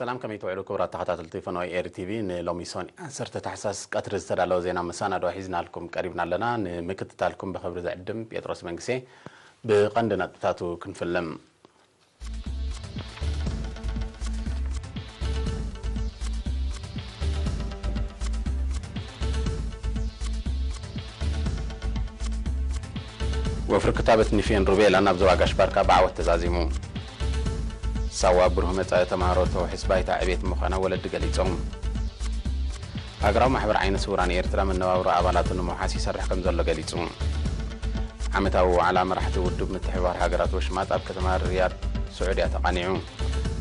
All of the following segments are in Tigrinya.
ሰላም፣ ከመይ ትውዕሉ ክቡራት ተኸታተልቲ ፈነወ ኤሪ ቲቪ? ንሎሚ ሰኑይ ዓሰርተ ታሕሳስ ቀትሪ ዝተዳለወ ዜና መሰናድኦ ሒዝናልኩም ቀሪብና ኣለና። ንምክትታልኩም ብኽብሪ ዝዕድም ጴጥሮስ መንግስቴ። ብቐንዲ ነጥብታቱ ክንፍልም። ወፍሪ ክታበት ኒፌን ሩቤላን ኣብ ዞባ ጋሽ ባርካ ብዓወት ተዛዚሙ። ሳዋ ብሩህ መጻኢ ተምሃሮ ተውሕስ ባይታ ዕቤት ምዃና ወለዲ ገሊጾም። ሃገራዊ ማሕበር ዓይነ ስውራን ኤርትራ መነባብሮ ኣባላቱ ንምውሓስ ይሰርሕ ከም ዘሎ ገሊጹ። ዓመታዊ ዋዕላ መራሕቲ ውድብ ምትሕብባር ሃገራት ወሽማጥ ኣብ ከተማ ሪያድ ስዑድያ ተቓኒዑ።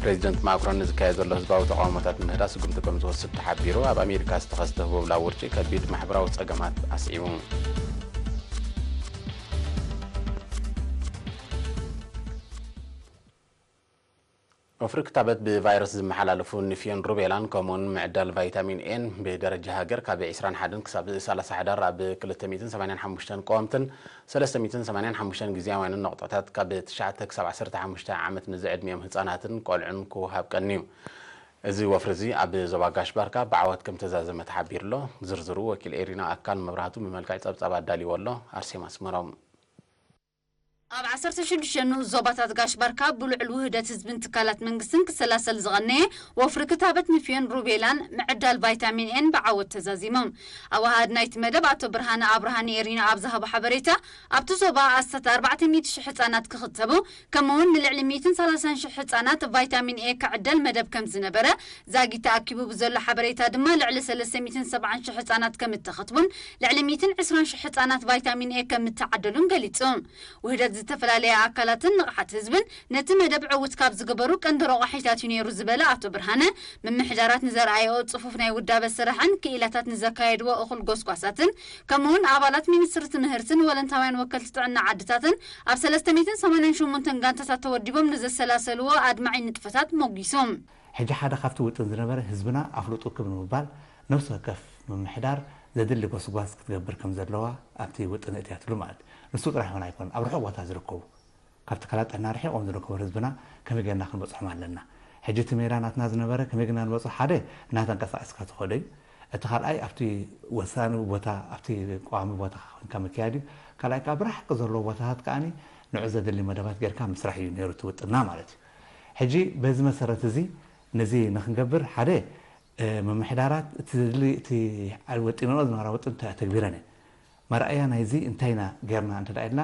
ፕሬዚደንት ማክሮን ንዝካየድ ዘሎ ህዝባዊ ተቓውሞታት ንምህዳእ ስጉምቲ ከም ዝወስድ ተሓቢሩ። ኣብ ኣሜሪካ ዝተኸስተ ህቦብላ ውርጪ ከቢድ ማሕበራዊ ጸገማት ኣስዒቡ። ወፍሪ ክታበት ብቫይረስ ዝመሓላለፉ ንፍዮን ሩቤላን ከምኡውን ምዕዳል ቫይታሚን ኤን ብደረጃ ሃገር ካብ ዕስራን ሓደን ክሳብ ሰላሳ ሕዳር ኣብ ክልተ ሚእትን ሰማንያን ሓሙሽተን ቀወምትን ሰለስተ ሚእትን ሰማንያን ሓሙሽተን ግዝያውያንን ነቑጣታት ካብ ትሽዓተ ክሳብ ዓሰርተ ሓሙሽተ ዓመት ንዝዕድሚኦም ህጻናትን ቆልዑን ክወሃብ ቀንዩ። እዚ ወፍሪ እዚ ኣብ ዞባ ጋሽ ባርካ ብዓወት ከም ተዛዘመ ተሓቢሩ ኣሎ። ዝርዝሩ ወኪል ኤሪና ኣካል መብራህቱ ብመልክዕ ጸብጻብ ኣዳልይዎ ኣሎ። ኣርሴማ ኣስመሮም። ኣብ ዓሰርተ ሽዱሽተ ንኡስ ዞባታት ጋሽ ባርካ ብልዑል ውህደት ህዝብን ትካላት መንግስትን ክሰላሰል ዝቐነየ ወፍሪ ክታበት ንፍዮን ሩቤላን ምዕዳል ቫይታሚን ኤን ብዓወት ተዛዚሞም። ኣወሃሃድ ናይቲ መደብ ኣቶ ብርሃነ ኣብርሃ ንኤሪና ኣብ ዝሃቦ ሓበሬታ፣ ኣብቲ ዞባ ኣስታት ኣርባዕተ ሚእቲ ሽሕ ህጻናት ክኽተቡ፣ ከምኡውን ንልዕሊ ሚእትን ሰላሳን ሽሕ ህጻናት ቫይታሚን ኤ ክዕደል መደብ ከም ዝነበረ፣ ዛጊት ተኣኪቡ ብዘሎ ሓበሬታ ድማ ልዕሊ ሰለስተ ሚእትን ሰብዓን ሽሕ ህጻናት ከም እተኸትቡን ልዕሊ ሚእትን ዕስራን ሽሕ ህጻናት ቫይታሚን ኤ ከም እተዓደሉን ገሊጹ። ውህደት ዝተፈላለየ ኣካላትን ንቕሓት ህዝብን ነቲ መደብ ዕዉት ካብ ዝገበሩ ቀንዲ ረቋሒታት እዩ ነይሩ ዝበለ ኣቶ ብርሃነ፣ ምምሕዳራት ንዘርኣየኦ ጽፉፍ ናይ ውዳበ ስራሕን ክኢላታት ንዘካየድዎ እኹል ጎስጓሳትን፣ ከምኡውን ኣባላት ሚኒስትሪ ትምህርትን ወለንታውያን ወከልቲ ጥዕና ዓድታትን ኣብ ሰለስተ ሚእትን ሰማንያን ሸሞንተን ጋንታታት ተወዲቦም ንዘሰላሰልዎ ኣድማዒ ንጥፈታት ሞጒሶም። ሕጂ ሓደ ካብቲ ውጥን ዝነበረ ህዝብና ኣፍልጡ ክብ ንምባል ነፍሲ ወከፍ ምምሕዳር ዘድሊ ጎስጓስ ክትገብር ከም ዘለዋ ኣብቲ ውጥን እትያትሉ ማለት እዩ። ንሱ ጥራሕ እውን ኣይኮነን፣ ኣብ ርሑቕ ቦታ ዝርከቡ፣ ካብ ትካላት ጥዕና ርሒቖም ዝርከቡ ህዝብና ከመይ ጌርና ክንበጽሖም ኣለና? ሕጂ እቲ ሜዳ ናትና ዝነበረ ከመይ ጌርና ንበጽሖ? ሓደ፣ እናተንቀሳቐስካ ትኸዶ እዩ። እቲ ካልኣይ ኣብቲ ወሳኒ ቦታ፣ ኣብቲ ቀዋሚ ቦታ ኮንካ ምክያድ እዩ። ካልኣይ ከኣ ብራሕቂ ዘለዎ ቦታታት ከኣ ንዑ ዘድሊ መደባት ጌርካ ምስራሕ እዩ ነይሩ እቲ ውጥንና ማለት እዩ። ሕጂ በዚ መሰረት እዚ ነዚ ንክንገብር ሓደ፣ እ፣ ምምሕዳራት እቲ ዘድሊ፣ እቲ ወጢነኦ ዝነበራ ውጥን ተ-፣ ተግቢረን እየን። መርኣያ ናይዚ እንታይ ኢና ጌርና እንተ ደኣ ኢልና፣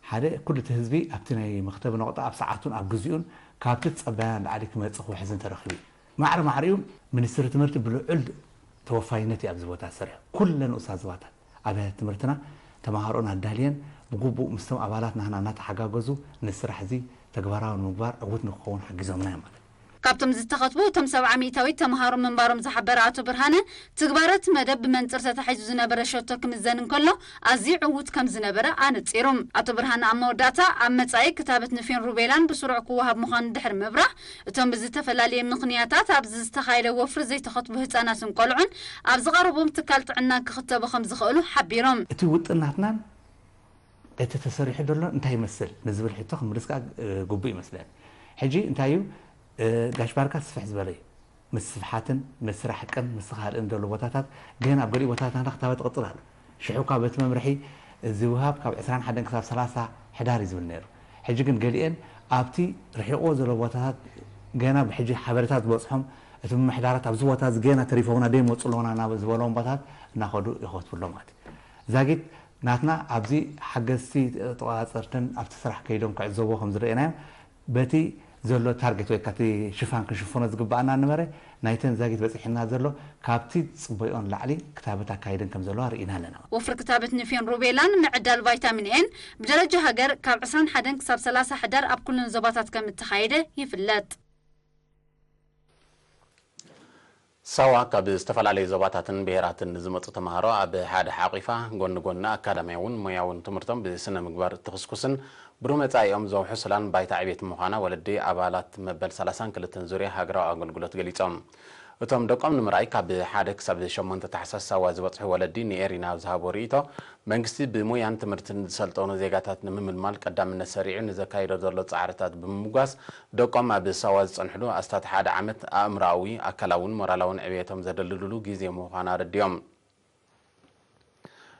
ሓደ፣ ኩሉ እቲ ህዝቢ ኣብቲ ናይ መኽተቢ ነቑጣ ኣብ ሰዓቱን ኣብ ግዚኡን ካብቲ ዝጸበያ ንላዕሊ ክመጽእ ክውሕዝን ተረኺቡ እዩ። ማዕረ ማዕሪኡ ሚኒስትሪ ትምህርቲ ብልዑል ተወፋይነት እዩ ኣብዚ ቦታ ዝሰርሕ። ኩለን ንኡሳት ዞባታት ኣብያተ ትምህርትና ተምሃሮን ኣዳልየን ብግቡእ ምስቶም ኣባላት ናህና እናተሓጋገዙ ነዚ ስራሕ እዚ ተግባራዊ ንምግባር ዕዉት ንክኸውን ሓጊዞምና እዮም ማለት እዩ። ካብቶም ዝተኸትቡ እቶም ሰብዓ ሚእታዊት ተምሃሮ ምንባሮም ዝሓበረ ኣቶ ብርሃነ፣ ትግባረ እቲ መደብ ብመንጽር ተታሒዙ ዝነበረ ሸቶ ክምዘን እንከሎ ኣዝዩ ዕዉት ከም ዝነበረ ኣነጺሩ። ኣቶ ብርሃነ ኣብ መወዳእታ፣ ኣብ መጻኢ ክታበት ንፌን ሩቤላን ብስሩዕ ክወሃብ ምዃኑ ድሕሪ ምብራህ፣ እቶም ብዝተፈላለየ ምኽንያታት ኣብዚ ዝተኻየደ ወፍሪ ዘይተኸትቡ ህጻናትን ቆልዑን ኣብ ዝቐረቦም ትካል ጥዕና ክኽተቡ ከም ዝኽእሉ ሓቢሮም። እቲ ውጥን ናትናን እቲ ተሰሪሑ ዘሎ እንታይ ይመስል ንዝብል ሕቶ ክምልስ ከኣ፣ እ፣ ግቡእ ይመስለኒ። ሕጂ እንታይ እዩ፣ እ፣ ጋሽ ባርካ ስፍሕ ዝበለ እዩ። ምስ ስፍሓትን ምስ ራሕቅን ምስ ካልእን ዘሎ ቦታታት፣ ግን ኣብ ገሊኡ ቦታታት ናታ ክታበት ይቕጽል ኣሎ። ሽዑ እኳ በቲ መምርሒ ዝወሃብ ካብ ዕስራን ሓደን ክሳብ ሰላሳ ሕዳር እዩ ዝብል ነይሩ። ሕጂ ግን ገሊኤን ኣብቲ ርሒቕዎ ዘሎ ቦታታት ገና ብሕጂ ሓበሬታ ዝበጽሖም፣ እቲ ምምሕዳራት ኣብዚ ቦታ እዚ ገና ተሪፎምና ደይመጹ ኣለዉና እናበ-፣ ዝበሎም ቦታታት እናኸዱ ይኸትቡ ኣለዉ ማለት እዩ። ዛጊት ናትና ኣብዚ ሓገዝቲ ተቆጻጸርትን ኣብቲ ስራሕ ከይዶም ክዕዘብዎ ከም ዝረኣናዮም፣ በቲ ዘሎ ታርጌት ወይ ካቲ ሽፋን ክንሽፍኖ ዝግባኣና ነበረ፣ ናይተን ዛጊት በጺሕና ዘሎ ካብቲ ጽበይኦ ንላዕሊ ክታበት ኣካይደን ከም ዘለዋ ርኢና ኣለና። ወፍሪ ክታበት ንፌን ሩቤላን ምዕዳል ቫይታሚን ኤን ብደረጃ ሃገር ካብ ዕስራን ሓደን ክሳብ ሰላሳ ሕዳር ኣብ ኩለን ዞባታት ከም እተኻየደ ይፍለጥ። ሳዋ ካብ ዝተፈላለዩ ዞባታትን ብሄራትን ንዝመጹ ተምሃሮ ኣብ ሓደ ሓቂፋ፣ ጎኒ ጎኒ ኣካዳሚያውን ሞያውን ትምህርቶም ብስነ ምግባር እትኹስኩስን ብሩህ መጻኢኦም ዘውሕሱላን ባይታ ዕቤት ምዃና ወለዲ ኣባላት መበል ሰላሳን ክልተን ዙርያ ሃገራዊ ኣገልግሎት ገሊጾም። እቶም ደቆም ንምርኣይ ካብ ሓደ ክሳብ ሸሞንተ ታሕሳስ ሳዋ ዝበጽሑ ወለዲ ንኤሪና ኣብ ዝሃቦ ርእይቶ፣ መንግስቲ ብሞያን ትምህርትን ዝሰልጠኑ ዜጋታት ንምምልማል ቀዳምነት ሰሪዑ ንዘካይዶ ዘሎ ጻዕርታት ብምምጓስ፣ ደቆም ኣብ ሳዋ ዝጸንሕሉ ኣስታት ሓደ ዓመት ኣእምሮኣዊ፣ ኣካላውን ሞራላውን ዕብየቶም ዘደልድሉ ግዜ ምዃኑ ኣረዲኦም።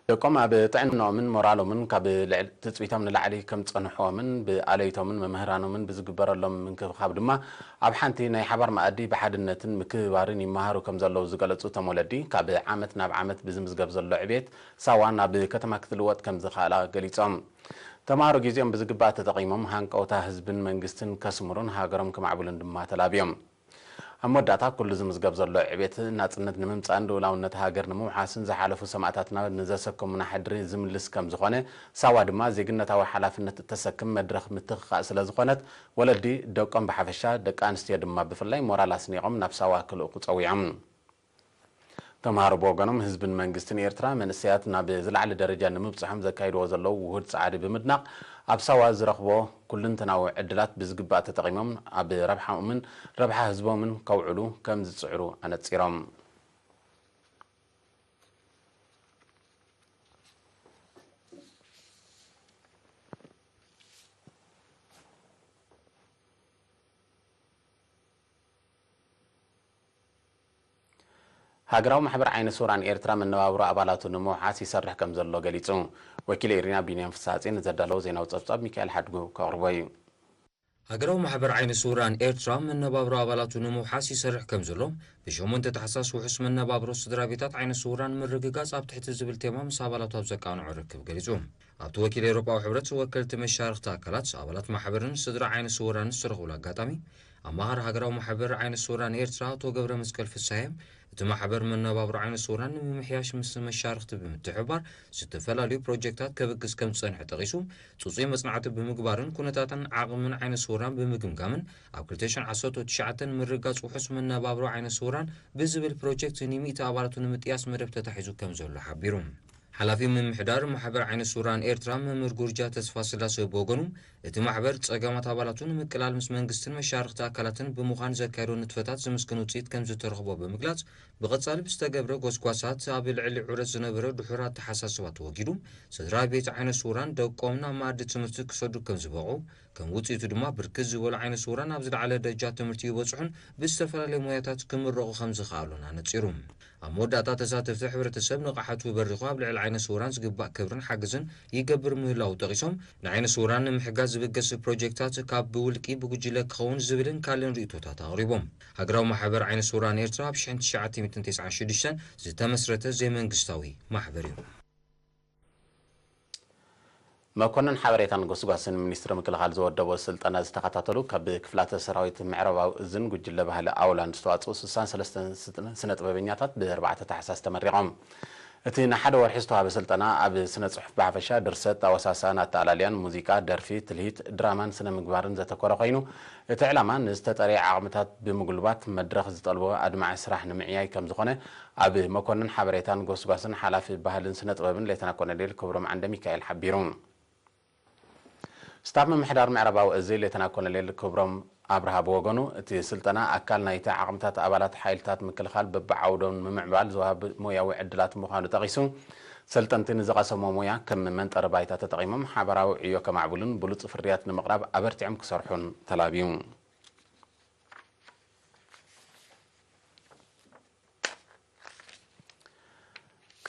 ደቆም ኣብ ጥዕናኦምን ሞራሎምን ካብ ልዕል-፣ ትጽቢቶም ንላዕሊ ከም ዝጸንሕዎምን ብኣለይቶምን መምህራኖምን ብዝግበረሎም ምንክብኻብ ድማ ኣብ ሓንቲ ናይ ሓባር መኣዲ ብሓድነትን ምክብባርን ይመሃሩ ከም ዘለዉ ዝገለጹ እቶም ወለዲ፣ ካብ ዓመት ናብ ዓመት ብዝምዝገብ ዘሎ ዕብየት ሳዋ ናብ ከተማ ክትልወጥ ከም ዝኸኣላ ገሊጾም። ተምሃሮ ግዜኦም ብዝግባእ ተጠቒሞም ሃንቀውታ ህዝብን መንግስትን ከስምሩን ሃገሮም ከማዕብሉን ድማ ተላብዮም። ኣብ መወዳእታ፣ ኩሉ ዝምዝገብ ዘሎ ዕቤት ናጽነት ንምምጻእን ልኡላውነት ሃገር ንምውሓስን ዝሓለፉ ሰማእታትና ንዘሰከሙና ሕድሪ ዝምልስ ከም ዝኾነ፣ ሳዋ ድማ ዜግነታዊ ሓላፍነት እተሰክም መድረኽ ምትኽኻእ ስለ ዝኾነት፣ ወለዲ ደቆም ብሓፈሻ፣ ደቂ ኣንስትዮ ድማ ብፍላይ ሞራል ኣስኒቖም ናብ ሳዋ ክልእኩ ጸዊዖም። ተምሃሮ ብወገኖም፣ ህዝብን መንግስትን ኤርትራ መንእሰያት ናብ ዝለዓለ ደረጃ ንምብጽሖም ዘካይድዎ ዘለዉ ውሁድ ጻዕሪ ብምድናቕ፣ ኣብ ሳዋ ዝረኽቦ ኩልንተናዊ ዕድላት ብዝግባእ ተጠቒሞም ኣብ ረብሓኦምን ረብሓ ህዝቦምን ከውዕሉ ከም ዝጽዕሩ ኣነጺሮም። ሃገራዊ ማሕበር ዓይነ ስውራን ኤርትራ መነባብሮ ኣባላቱ ንምውሓስ ይሰርሕ ከም ዘሎ ገሊጹ። ወኪል ኤሪና ቢንያም ፍስሃጽዮን ንዘዳለዎ ዜናዊ ጸብጻብ ሚካኤል ሓድጉ ከቕርቦ እዩ። ሃገራዊ ማሕበር ዓይነ ስውራን ኤርትራ መነባብሮ ኣባላቱ ንምውሓስ ይሰርሕ ከም ዘሎ፣ ብሸሞንተ ታሕሳስ ውሑስ መነባብሮ ስድራ ቤታት ዓይነ ስውራን ምርግጋጽ ኣብ ትሕቲ ዝብል ቴማ ምስ ኣባላቱ ኣብ ዘቃንዖ ርክብ ገሊጹ። ኣብቲ ወኪል ኤውሮጳዊ ሕብረት ወከልቲ መሻርኽቲ ኣካላት፣ ኣባላት ማሕበርን ስድራ ዓይነ ስውራን ዝተረኽቡሉ ኣጋጣሚ፣ ኣማኻሪ ሃገራዊ ማሕበር ዓይነ ስውራን ኤርትራ ኣቶ ገብረ መስቀል ፍስሃየ፣ እቲ ማሕበር መነባብሮ ዓይነ ስውራን ንምምሕያሽ ምስ መሻርኽቲ ብምትሕብባር ዝተፈላለዩ ፕሮጀክታት ከበግስ ከም ዝጸንሐ ጠቒሱ፣ ጽጹይ መጽናዕቲ ብምግባርን ኩነታትን ዓቕምን ዓይነ ስውራን ብምግምጋምን፣ ኣብ ክልተ ሽሕን ዓሰርተ ትሽዓተን ምርጋጽ ውሑስ መነባብሮ ዓይነ ስውራን ብዝብል ፕሮጀክት ንሚእቲ ኣባላቱ ንምጥያስ መደብ ተታሒዙ ከም ዘሎ ሓቢሩ። ሓላፊ ምምሕዳር ማሕበር ዓይነ ስውራን ኤርትራ መምህር ጉርጃ ተስፋ ስላሴ ብወገኑ፣ እቲ ማሕበር ጸገማት ኣባላቱ ንምቅላል ምስ መንግስትን መሻርኽቲ ኣካላትን ብምዃን ዘካየዶ ንጥፈታት ዝምስገን ውጽኢት ከም ዝተረኽቦ ብምግላጽ፣ ብቐጻሊ ብዝተገብረ ጎስጓሳት ኣብ ልዕሊ ዑደት ዝነበረ ድሑር ኣተሓሳስባ ተወጊዱ፣ ስድራ ቤት ዓይነ ስውራን ደቆም ናብ መኣዲ ትምህርቲ ክሰዱ ከም ዝበቑ፣ ከም ውጽኢቱ ድማ ብርክት ዝበሉ ዓይነ ስውራን ኣብ ዝለዓለ ደረጃ ትምህርቲ ይበጽሑን ብዝተፈላለየ ሞያታት ክምረቑ ከም ዝኸኣሉን ኣነጺሩ። ኣብ መወዳእታ፣ ተሳተፍቲ ሕብረተሰብ ንቕሓቱ በሪኹ ኣብ ልዕሊ ዓይነ ስውራን ዝግባእ ክብርን ሓገዝን ይገብር ምህላዉ ጠቒሶም፣ ንዓይነ ስውራን ንምሕጋዝ ዝብገስ ፕሮጀክታት ካብ ብውልቂ ብጉጅለ ክኸውን ዝብልን ካልእን ርእይቶታት ኣቕሪቦም። ሃገራዊ ማሕበር ዓይነ ስውራን ኤርትራ ኣብ ሽሕን ትሽዓተ ሚእትን ተስዓን ሽዱሽተን ዝተመስረተ ዘይመንግስታዊ ማሕበር እዩ። መኮንን ሓበሬታን ጎስጓስን ሚኒስትሪ ምክልኻል ዝወደቦ ስልጠና ዝተኸታተሉ ካብ ክፍላተ ሰራዊት ምዕራባዊ እዝን ጉጅለ ባህሊ ኣውላን ዝተዋፅኡ ስሳን ሰለስተን ስነ ጥበበኛታት ብኣርባዕተ ታሕሳስ ተመሪቖም። እቲ ንሓደ ወርሒ ዝተዋህበ ስልጠና ኣብ ስነ ጽሑፍ ብሓፈሻ፣ ድርሰት፣ ኣወሳስኣን ኣተኣላልያን፣ ሙዚቃ፣ ደርፊ፣ ትልሂት፣ ድራማን ስነ ምግባርን ዘተኮረ ኮይኑ፣ እቲ ዕላማ ንዝተጠርየ ዓቕምታት ብምጉልባት መድረኽ ዝጠልቦ ኣድማዒ ስራሕ ንምዕያይ ከም ዝኾነ ኣብ መኮንን ሓበሬታን ጎስጓስን ሓላፊ ባህልን ስነ ጥበብን ሌተና ኮሎኔል ክብሮም ዓንደ ሚካኤል ሓቢሩ። ስታፍ ምምሕዳር ምዕራባዊ እዚ ሌተና ኮሎኔል ክብሮም ኣብርሃ ብወገኑ፣ እቲ ስልጠና ኣካል ናይቲ ዓቕምታት ኣባላት ሓይልታት ምክልኻል በብዓውዶም ንምምዕባል ዝወሃብ ሞያዊ ዕድላት ምዃኑ ጠቒሱ፣ ሰልጠንቲ ንዝቐሰሞ ሞያ ከም መንጠሪ ባይታ ተጠቒሞም ሓባራዊ ዕዮ ከማዕብሉን ብሉጽ ፍርያት ንምቕራብ ኣበርቲዖም ክሰርሑን ተላብዩ።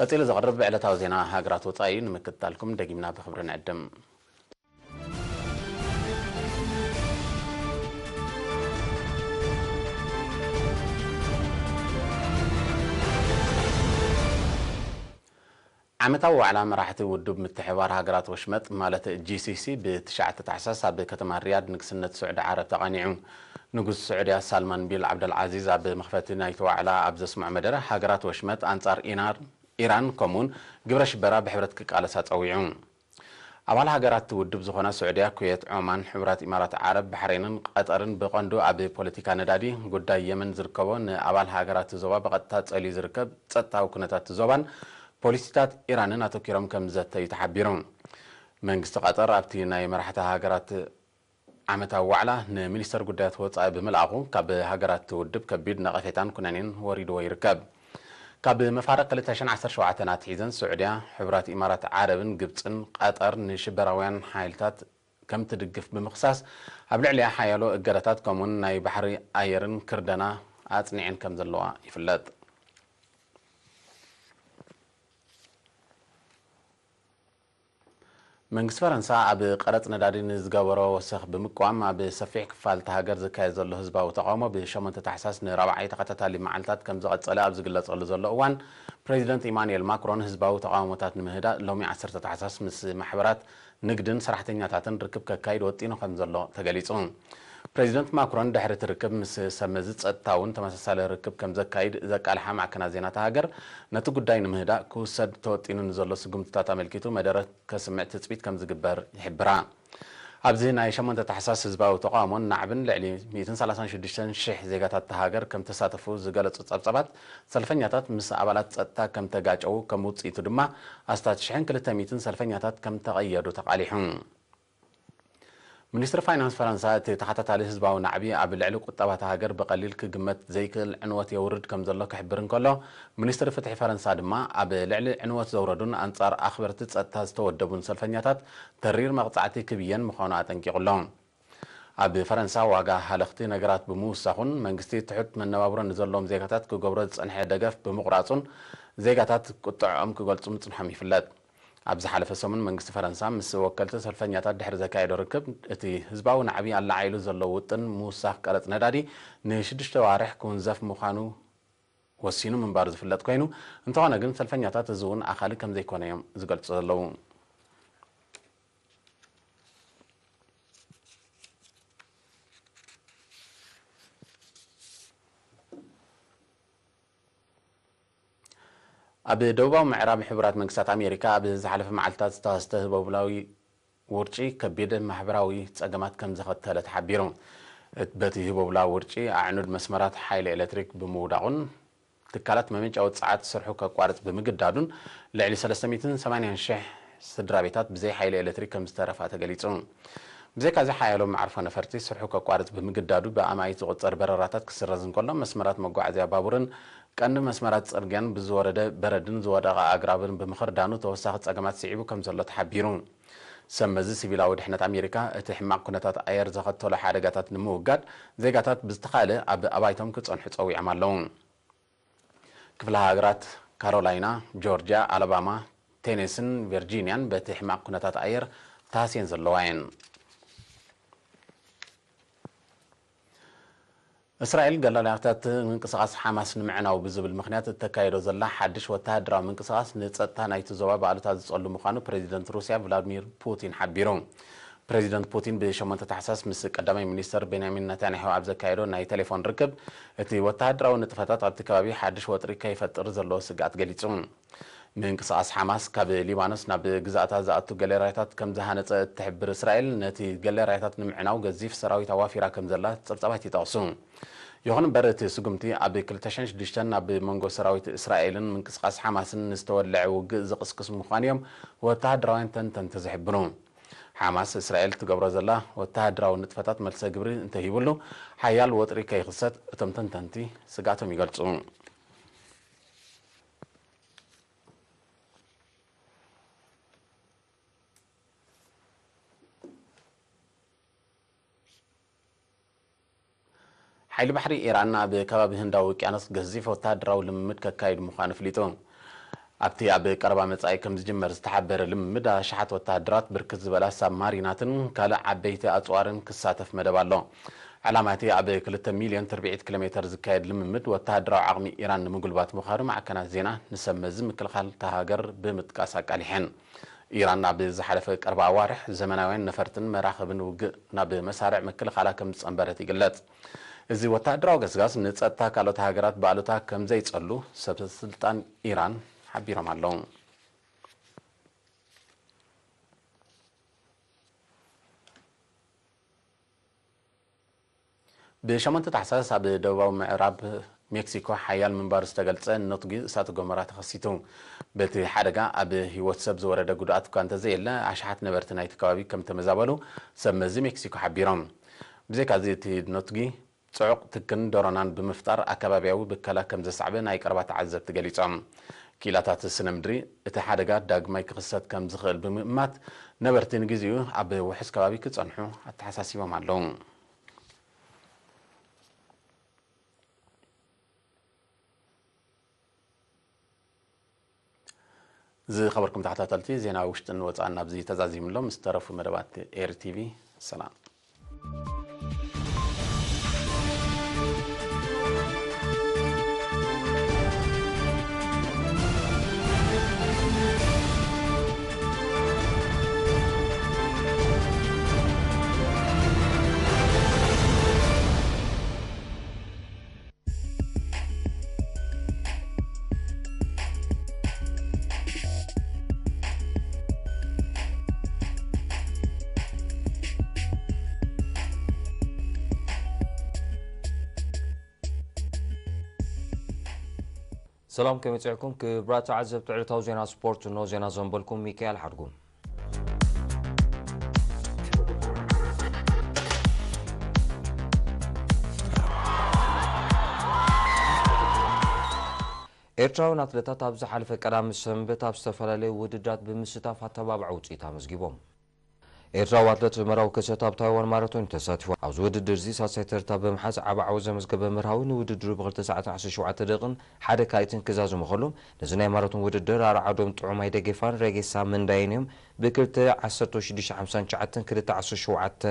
ቀጺሉ ዝቐርብ ዕለታዊ ዜና ሃገራት ወጻኢ እዩ። ንምክትታልኩም ደጊምና ብኽብሪ ንዕድም። ዓመታዊ ዋዕላ መራሕቲ ውድብ ምትሕብባር ሃገራት ወሽመጥ ማለት ጂ ሲ ሲ ብትሽዓተ ታሕሳስ ኣብ ከተማ ሪያድ ንግስነት ስዑዲ ዓረብ ተቓኒዑ። ንጉስ ስዑድያ ሳልማን ቢል ዓብደልዓዚዝ ኣብ መኽፈቲ ናይቲ ዋዕላ ኣብ ዘስምዖ መደረ፣ ሃገራት ወሽመጥ ኣንጻር ኢናር-፣ ኢራን ከምኡውን ግብረ ሽበራ ብሕብረት ክቃለሳ ጸዊዑ። ኣባል ሃገራት ውድብ ዝኾና ስዑድያ፣ ኩዌት፣ ዖማን፣ ሕቡራት ኢማራት ዓረብ፣ ባሕሬንን ቀጠርን ብቐንዱ ኣብ ፖለቲካ ነዳዲ፣ ጉዳይ የመን ዝርከቦ ንኣባል ሃገራት ዞባ ብቐጥታ ጸልዩ ዝርከብ ጸጥታዊ ኩነታት ዞባን ፖሊሲታት ኢራንን ኣተኲሮም ከም ዝዘተዩ ተሓቢሩ። መንግስቲ ቀጠር ኣብቲ ናይ መራሕቲ ሃገራት ዓመታዊ ዋዕላ ንሚኒስተር ጉዳያት ወጻኢ ብምልኣኹ፣ ካብ ሃገራት እቲ ውድብ ከቢድ ነቐፌታን ኩነኔን ወሪድዎ ይርከብ። ካብ መፋርቕ ክልተ ሽሕን ዓሰርተ ሸውዓተን ኣትሒዘን፣ ስዑድያ፣ ሕቡራት ኢማራት ዓረብን ግብጽን ቐጠር ንሽበራውያን ሓይልታት ከም ትድግፍ ብምኽሳስ፣ ኣብ ልዕሊኣ ሓያሎ እገዳታት ከምኡውን ናይ ባሕሪ ኣየርን ክርደና ኣጽኒዐን ከም ዘለዋ ይፍለጥ። መንግስቲ ፈረንሳ ኣብ ቀረጽ ነዳዲ ንዝገበሮ ወሰኽ ብምቅዋም፣ ኣብ ሰፊሕ ክፋል እታ ሃገር ዝካየድ ዘሎ ህዝባዊ ተቓውሞ ብሸሞንተ ታሕሳስ ንራብዓይ ተኸታታሊ መዓልታት ከም ዝቐጸለ ኣብ ዝግለጸሉ ዘሎ እዋን፣ ፕሬዚደንት ኢማኑኤል ማክሮን ህዝባዊ ተቓውሞታት ንምህዳእ ሎሚ ዓሰርተ ታሕሳስ ምስ ማሕበራት ንግድን ሰራሕተኛታትን ርክብ ከካይድ ወጢኑ ከም ዘሎ ተገሊጹ። ፕሬዚደንት ማክሮን ድሕሪ እቲ ርክብ ምስ ሰብ መዚ ጸጥታ እውን ተመሳሳሊ ርክብ ከም ዘካይድ ዘቃልሓ ማዕከናት ዜና እታ ሃገር፣ ነቲ ጉዳይ ንምህዳእ ክውሰድ ተወጢኑ ንዘሎ ስጉምትታት ኣመልኪቱ መደረ ከስምዕ ትጽቢት ከም ዝግበር ይሕብራ። ኣብዚ ናይ ሸሞንተ ታሕሳስ ህዝባዊ ተቓውሞን ናዕብን ልዕሊ ሚእትን ሰላሳን ሽዱሽተን ሽሕ ዜጋታት እታ ሃገር ከም ተሳተፉ ዝገለጹ ጸብጻባት፣ ሰልፈኛታት ምስ ኣባላት ጸጥታ ከም ተጋጨዉ፣ ከም ውጽኢቱ ድማ ኣስታት ሽሕን ክልተ ሚእትን ሰልፈኛታት ከም ተቐየዱ ተቓሊሑ። ሚኒስትሪ ፋይናንስ ፈረንሳ፣ እቲ ተኸታታሊ ህዝባዊ ናዕቢ ኣብ ልዕሊ ቁጠባ እታ ሃገር ብቐሊል ክግመት ዘይክእል ዕንወት የውርድ ከም ዘሎ ክሕብር እንከሎ፣ ሚኒስትሪ ፍትሒ ፈረንሳ ድማ ኣብ ልዕሊ ዕንወት ዘውረዱን ኣንጻር ኣኽበርቲ ጸጥታ ዝተወደቡን ሰልፈኛታት ተሪር መቕጻዕቲ ክብየን ምዃኑ ኣጠንቂቑ ኣሎ። ኣብ ፈረንሳ ዋጋ ሃለኽቲ ነገራት ብምውሳኹን መንግስቲ ትሑት መነባብሮ ንዘለዎም ዜጋታት ክገብሮ ዝጸንሐ ደገፍ ብምቑራጹን ዜጋታት ቁጥዐኦም ክገልጹ ምጽንሖም ይፍለጥ። ኣብ ዝሓለፈ ሰሙን መንግስቲ ፈረንሳ ምስ ወከልቲ ሰልፈኛታት ድሕሪ ዘካየዶ ርክብ፣ እቲ ህዝባዊ ናዕቢ ኣለዓዒሉ ዘሎ ውጥን ምውሳኽ ቀረጽ ነዳዲ ንሽዱሽተ ዋርሕ ክውንዘፍ ምዃኑ ወሲኑ ምንባሩ ዝፍለጥ ኮይኑ፣ እንተኾነ ግን ሰልፈኛታት እዚ እውን ኣኻሊ ከም ዘይኮነ እዮም ዝገልጹ ዘለዉ። ኣብ ደቡባዊ ምዕራብ ሕቡራት መንግስታት ኣሜሪካ ኣብ ዝሓለፈ መዓልታት ዝተኸስተ ህቦብላዊ ውርጪ ከቢድ ማሕበራዊ ጸገማት ከም ዘኸተለ ተሓቢሩ። እት-፣ በቲ ህቦብላዊ ውርጪ ኣዕኑድ መስመራት ሓይሊ ኤሌክትሪክ ብምውዳቑን ትካላት መመንጨዊ ጸዓት ስርሑ ከቋርጽ ብምግዳዱን ልዕሊ ሰለስተ ሚእትን ሰማንያን ሽሕ ስድራ ቤታት ብዘይ ሓይሊ ኤሌክትሪክ ከም ዝተረፋ ተገሊጹ። ብዘይካዚ ሓያሎ መዓርፎ ነፈርቲ ስርሑ ከቋርጽ ብምግዳዱ ብኣማኢት ዝቑጸር በረራታት ክስረዝ እንከሎ፣ መስመራት መጓዓዝያ ባቡርን ቀንዲ መስመራት ጽርግያን ብዝወረደ በረድን ዝወደቐ ኣግራብን ብምኽርዳኑ ተወሳኺ ጸገማት ስዒቡ ከም ዘሎ ተሓቢሩ። ሰብ መዚ ሲቪላዊ ድሕነት ኣሜሪካ፣ እቲ ሕማቕ ኩነታት ኣየር ዘኸተሎ ሓደጋታት ንምውጋድ ዜጋታት ብዝተኻእለ ኣብ ኣባይቶም ክጸንሑ ጸዊዖም ኣለዉ። ክፍለ ሃገራት ካሮላይና፣ ጆርጅያ፣ ኣላባማ፣ ቴኔስን ቨርጂንያን በቲ ሕማቕ ኩነታት ኣየር ተሃስየን ዘለዋ እየን። እስራኤል፣ ገላውያታት ምንቅስቓስ ሓማስ ንምዕናው ብዝብል ምኽንያት እተካየዶ ዘላ ሓድሽ ወተሃደራዊ ምንቅስቓስ፣ ንጸጥታ ናይቲ ዞባ ብኣሉታ ዝጸሉ ምዃኑ ፕሬዚደንት ሩስያ ቭላድሚር ፑቲን ሓቢሩ። ፕሬዚደንት ፑቲን ብሸሞንተ ታሕሳስ ምስ ቀዳማይ ሚኒስተር ቤንያሚን ነታንያሁ ኣብ ዘካየዶ ናይ ቴሌፎን ርክብ፣ እቲ ወተሃደራዊ ንጥፈታት ኣብቲ ከባቢ ሓድሽ ወጥሪ ከይፈጥር ዘለዎ ስግኣት ገሊጹ። ምንቅስቓስ ሓማስ ካብ ሊባኖስ ናብ ግዛእታ ዝኣቱ ገሌራያታት ከም ዝሃነጸ እትሕብር እስራኤል፣ ነቲ ገሌራያታት ንምዕናው ገዚፍ ሰራዊት ኣዋፊራ ከም ዘላ ጸብጻባት ይጠቕሱ። ይኹን እምበር፣ እቲ ስጉምቲ ኣብ ክልተ ሽሕን ሽዱሽተን ኣብ መንጎ ሰራዊት እስራኤልን ምንቅስቓስ ሓማስን ንዝተወልዐ ውግእ ዝቕስቅስ ምዃኑ እዮም ወተሃደራውያን ተንተንቲ ዝሕብሩ። ሓማስ፣ እስራኤል ትገብሮ ዘላ ወተሃደራዊ ንጥፈታት መልሰ ግብሪ እንተሂብሉ፣ ሓያል ወጥሪ ከይኽሰት እቶም ተንተንቲ ስግኣቶም ይገልጹ። ሓይሊ ባሕሪ ኢራን ኣብ ከባቢ ህንዳዊ ውቅያኖስ ገዚፍ ወተሃደራዊ ልምምድ ከካይድ ምዃኑ ኣፍሊጡ። ኣብቲ ኣብ ቀረባ መጻኢ ከም ዝጅመር ዝተሓበረ ልምምድ፣ ኣሽሓት ወተሃደራት፣ ብርክት ዝበላ ሳብማሪናትን ካልእ ዓበይቲ ኣጽዋርን ክሳተፍ መደብ ኣሎ። ዕላማ እቲ ኣብ ክልተ ሚልዮን ትርብዒት ኪሎ ሜተር ዝካየድ ልምምድ፣ ወተሃደራዊ ዓቕሚ ኢራን ንምጉልባት ምዃኑ ማዕከናት ዜና ንሰብ መዚ ምክልኻል እታ ሃገር ብምጥቃስ ኣቃሊሐን። ኢራን ኣብ ዝሓለፈ ቀረባ ኣዋርሕ ዘመናውያን ነፈርትን መራኽብን ውግእ ናብ መሳርዕ ምክልኻላ ከም ዝጸንበረት ይግለጽ። እዚ ወተሃደራዊ ገስጋስ ንጸጥታ ካልኦት ሃገራት ብኣሉታ ከም ዘይጸሉ ሰብ ስልጣን ኢራን ሓቢሮም ኣለዉ። ብሸሞንተ ታሕሳስ ኣብ ደቡባዊ ምዕራብ ሜክሲኮ ሓያል ምንባሩ ዝተገልጸ ነትጒ እሳተ ጎመራ ተኸሲቱ። በቲ ሓደጋ ኣብ ህይወት ሰብ ዝወረደ ጉድኣት እኳ እንተዘየለ፣ ኣሽሓት ነበርቲ ናይቲ ከባቢ ከም ተመዛበሉ ሰብ መዚ ሜክሲኮ ሓቢሮም። ብዘይካዚ እቲ ኖትጊ ጽዑቕ ትክን ዶሮናን ብምፍጣር ኣከባብያዊ ብከላ ከም ዘስዓበ ናይ ቀረባ ተዓዘብቲ ገሊጾም። ክኢላታት ስነ ምድሪ እቲ ሓደጋ ዳግማይ ክኽሰት ከም ዝኽእል ብምእማት ነበርቲ ንግዜኡ ኣብ ውሑስ ከባቢ ክጸንሑ ኣተሓሳሲቦም ኣለዉ። ዝኸበርኩም ተኸታተልቲ፣ ዜና ውሽጥን ወጻእን ኣብዚ ተዛዚሙ ኣሎ። ምስ ተረፉ መደባት ኤሪ ቲቪ ሰላም። ሰላም፣ ከመይ ጸኒሕኩም ክቡራት ተዓዘብቲ ዕለታዊ ዜና ስፖርት? እነሆ ዜና ዘንበልኩም ሚካኤል ሓድጉ። ኤርትራውያን ኣትለታት ኣብ ዝሓለፈ ቀዳም ሰንበት ኣብ ዝተፈላለዩ ውድድራት ብምስታፍ ኣተባባዒ ውጽኢት ኣመዝጊቦም። ኤርትራዊ ኣትለት መርሃዊ ከሰት ኣብ ታይዋን ማራቶን ተሳቲፉ። ኣብዚ ውድድር እዚ ሳልሳይ ተርታ ብምሓዝ ዓቢ ዓወት ዘመዝገበ መርሃዊ፣ ንውድድሩ ብክልተ ሰዓትን ዓሰርተ ሸውዓተ ደቂቕን ሓደ ካልኢትን ክዛዝሙ ከሎ፣ ነዚ ናይ ማራቶን ውድድር ኣርዓዶም ጥዑማይ ደገፋን ረጌሳ መንዳይን እዮም ብክልተ ዓሰርተ ሽዱሽተ ሓምሳን ትሽዓተን ክልተ ዓሰርተ ሸውዓተ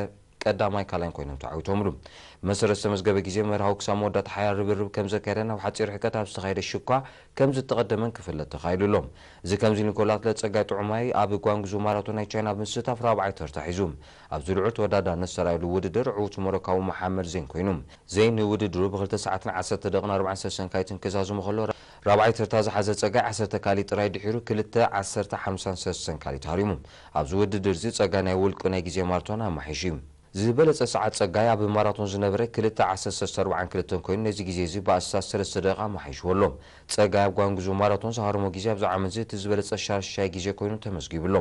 ቀዳማይ ካልኣይን ኮይኖም ተዓዊቶምሉ። ብመሰረት ዝተመዝገበ ግዜ፣ መርሃዊ ክሳብ መወዳእታ ሓያል ርብርብ ከም ዘካየደን ኣብ ሓጺር ርሕቀት ኣብ ዝተኻየደ ሽኳ ከም ዝተቐደመን ክፍለጥ ተኻኢሉ ኣሎ። እዚ ከምዚ ኢሉ እንከሎ፣ ኣትለት ጸጋይ ጥዑማይ ኣብ ጓንግዙ ማራቶን ናይ ቻይና ብምስታፍ ራብዓይ ተርታ ሒዙ። ኣብዚ ልዑል ተወዳዳርነት ዝተራእየሉ ውድድር፣ ዕዉት ሞሮካዊ መሓመድ ዜን ኮይኑ። ዜን ንውድድሩ ብክልተ ሰዓትን ዓሰርተ ደቂቕን ኣርባዓን ሰለስተን ካልኢትን ክዛዝሙ ከሎ፣ ራብዓይ ተርታ ዝሓዘ ጸጋይ ዓሰርተ ካልኢት ጥራይ ድሒሩ፣ ክልተ ዓሰርተ ሓምሳን ሰለስተን ካልኢት ሃሪሙ። ኣብዚ ውድድር እዚ ጸጋይ ናይ ውልቁ ናይ ግዜ ማራቶን ኣማሒሹ እዩ። ዝበለጸ ሰዓት ጸጋይ ኣብ ማራቶን ዝነበረ ክልተ ዓሰርተ ሰለስተ ኣርባዓን ክልተን ኮይኑ፣ ነዚ ግዜ እዚ ብኣስታት ሰለስተ ደቂቕ ኣማሓይሽዎ ኣሎ። ጸጋይ ኣብ ጓንግዙ ማራቶን ዝሃረሞ ግዜ ኣብዚ ዓመት እዚ እቲ ዝበለጸ ሻድሻይ ግዜ ኮይኑ ተመዝጊቡ ኣሎ።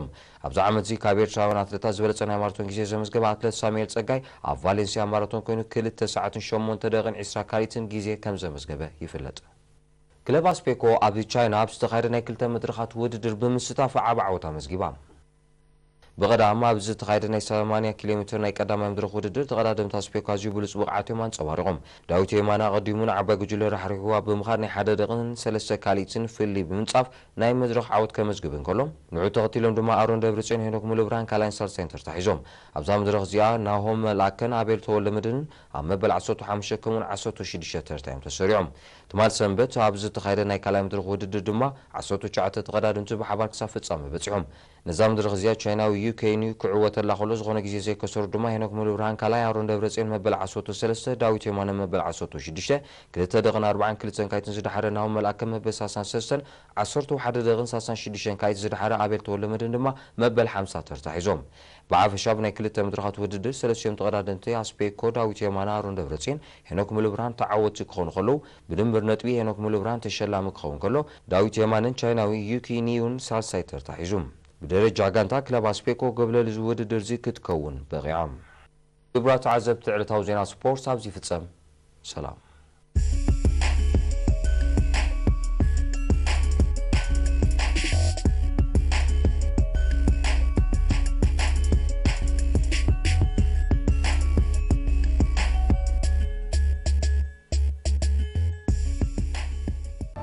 ኣብዚ ዓመት እዚ ካብ ኤርትራውያን ኣትለታት ዝበለጸ ናይ ማራቶን ግዜ ዘመዝገበ ኣትለት ሳሙኤል ጸጋይ ኣብ ቫሌንሲያ ማራቶን ኮይኑ ክልተ ሰዓትን ሸሞንተ ደቂቕን ዕስራ ካልኢትን ግዜ ከም ዘመዝገበ ይፍለጥ። ክለብ ኣስፔኮ ኣብ ቻይና ኣብ ዝተኻየደ ናይ ክልተ መድረኻት ውድድር ብምስታፍ ዓቢ ዓወት ኣመዝጊባ። ብቐዳም ኣብ ዝተኻየደ ናይ ሰማንያ ኪሎ ሜትር ናይ ቀዳማይ መድረኽ ውድድር፣ ተቐዳደምቲ ኣስፔኮ ኣዝዩ ብሉጽ ብቕዓት እዮም ኣንጸባሪቖም። ዳዊት የማነ ኣቐዲሙ ንዓባይ ጉጅለ ራሕሪሕዋ ብምኻድ ናይ ሓደ ደቂቕን ሰለስተ ካልኢትን ፍልልይ ብምንጻፍ ናይ መድረኽ ዓወት ከመዝግብ እንከሎ፣ ንዕኡ ተኸቲሎም ድማ ኣሮን ደብረጽዮን፣ ሄኖክ ሙሉብርሃን ካልኣይን ሳልሳይን ተርታ ሒዞም። ኣብዛ መድረኽ እዚኣ ናሆም መልኣከን ኣቤል ተወልደመድህንን ኣብ መበል ዓሰርተ ሓሙሽተ ከምኡውን ዓሰርተ ሽዱሽተ ተርታ እዮም ተሰሪዖም። ትማል ሰንበት ኣብ ዝተኻየደ ናይ ካልኣይ መድረኽ ውድድር ድማ ዓሰርተ ትሽዓተ ተቐዳደምቲ ብሓባር ክሳብ ፍጻመ በጺሖም። ነዛ መድረኽ እዚኣ ቻይናዊ ዩ ኬይ ኒው ክዕወተላ ከሎ፣ ዝኾነ ግዜ ዘይከሰሩ ድማ ሄኖክ ሙሉብርሃን ካልኣይ፣ ኣሮን ደብረጽዮን መበል ዓሰርተ ሰለስተ፣ ዳዊት የማነ መበል ዓሰርተ ሽዱሽተ፣ ክልተ ደቂቕን ኣርባዓን ክልተን ካልኢትን ዝደሓረ ናሆም መልኣከ መበል ሰላሳን ሰለስተን፣ ዓሰርተ ሓደ ደቂቕን ሰላሳን ሽዱሽተን ካልኢት ዝደሓረ ኣቤል ተወልደመድህን ድማ መበል ሓምሳ ተርታ ሒዞም። ብሓፈሻ ብናይ ክልተ መድረኻት ውድድር ሰለስቲኦም ተቐዳደምቲ ኣስፔኮ ዳዊት የማነ፣ ኣሮን ደብረጽዮን፣ ሄኖክ ሙሉብርሃን ተዓወትቲ ክኾኑ ከለዉ፣ ብድምር ነጥቢ ሄኖክ ሙሉብርሃን ተሸላሚ ክኸውን ከሎ፣ ዳዊት የማነን ቻይናዊ ዩ ኬይ ኒውን ሳልሳይ ተርታ ሒዙ። ብደረጃ ጋንታ ክለብ ኣስፔኮ ጎብለል እዚ ውድድር እዚ ክትከውን በቒዓ። ክቡራት ተዓዘብቲ፣ ዕለታዊ ዜና ስፖርት ኣብዚ ይፍጸም። ሰላም።